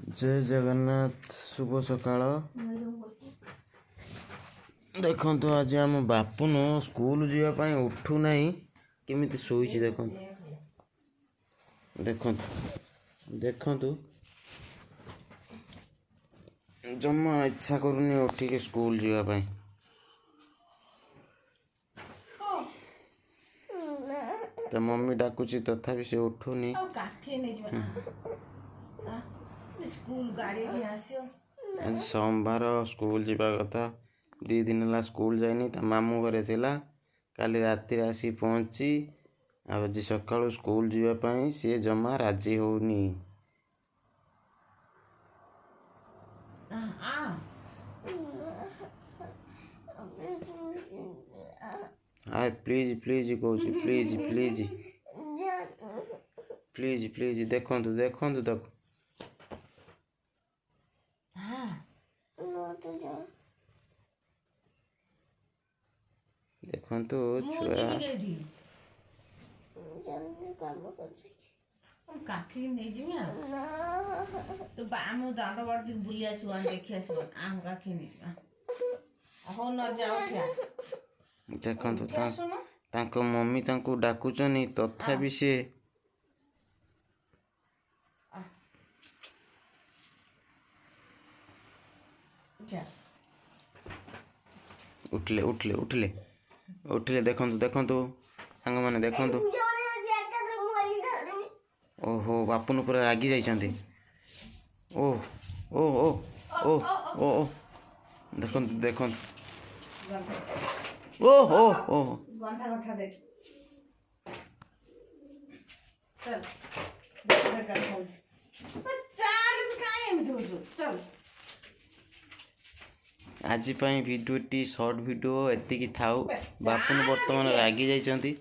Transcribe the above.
ଜୟ ଜଗନ୍ନାଥ, ଶୁଭ ସକାଳ। ଦେଖନ୍ତୁ, ଆଜି ଆମ ବାପୁନ ସ୍କୁଲ ଯିବା ପାଇଁ ଉଠୁନାହିଁ। କେମିତି ଶୋଇଛି ଦେଖନ୍ତୁ, ଦେଖନ୍ତୁ, ଦେଖନ୍ତୁ। ଜମା ଇଚ୍ଛା କରୁନି ଉଠିକି ସ୍କୁଲ ଯିବା ପାଇଁ। ତା ମମି ଡାକୁଛି, ତଥାପି ସେ ଉଠୁନି। ଆଜି ସୋମବାର, ସ୍କୁଲ ଯିବା କଥା। 2 ଦିନ ହେଲା ସ୍କୁଲ ଯାଇନି, ତା ମାମୁଁ ଘରେ ଥିଲା। କାଲି ରାତିରେ ଆସି ପହଞ୍ଚି ଆଉ ଆଜି ସକାଳୁ ସ୍କୁଲ ଯିବା ପାଇଁ ସିଏ ଜମା ରାଜି ହଉନି। ଆ ପ୍ଲିଜ୍ ପ୍ଲିଜ୍ କହୁଛି, ପ୍ଲିଜ୍ ପ୍ଲିଜ୍ ପ୍ଲିଜ୍ ପ୍ଲିଜ୍। ଦେଖନ୍ତୁ, ଦେଖନ୍ତୁ ତାକୁ। ଦେଖନ୍ତୁ ଛୁଆ। କାଖିକି ନେଇଯିବି ଆଉ ତୁ ଆମ ଦାଣ୍ଡ ବାଟ ଟିକେ ବୁଲି ଆସିବୁ, ଦେଖି ଆସିବୁ। ଆମ କାଖିକି ନେଇଯିବା। ହଉ, ନ ଯାଉ। ଦେଖନ୍ତୁ, ତାଙ୍କ ମମି ତାଙ୍କୁ ଡାକୁଛନ୍ତି, ତଥାପି ସେ ଉଠିଲେ, ଉଠିଲେ, ଉଠିଲେ, ଉଠିଲେ। ଦେଖନ୍ତୁ, ଦେଖନ୍ତୁ ସାଙ୍ଗମାନେ, ଦେଖନ୍ତୁ। ଓହୋ, ବାପୁନ ପୁରା ରାଗି ଯାଇଛନ୍ତି। ଓ ଓ ଓ ଓ ଓ ଓ, ଦେଖନ୍ତୁ, ଦେଖନ୍ତୁ। ଓ ଓ ଓ, ଆଜି ପାଇଁ ଭିଡ଼ିଓଟି ସର୍ଟ ଭିଡ଼ିଓ ଏତିକି ଥାଉ। ବାପୁନ ବର୍ତ୍ତମାନ ରାଗି ଯାଇଛନ୍ତି।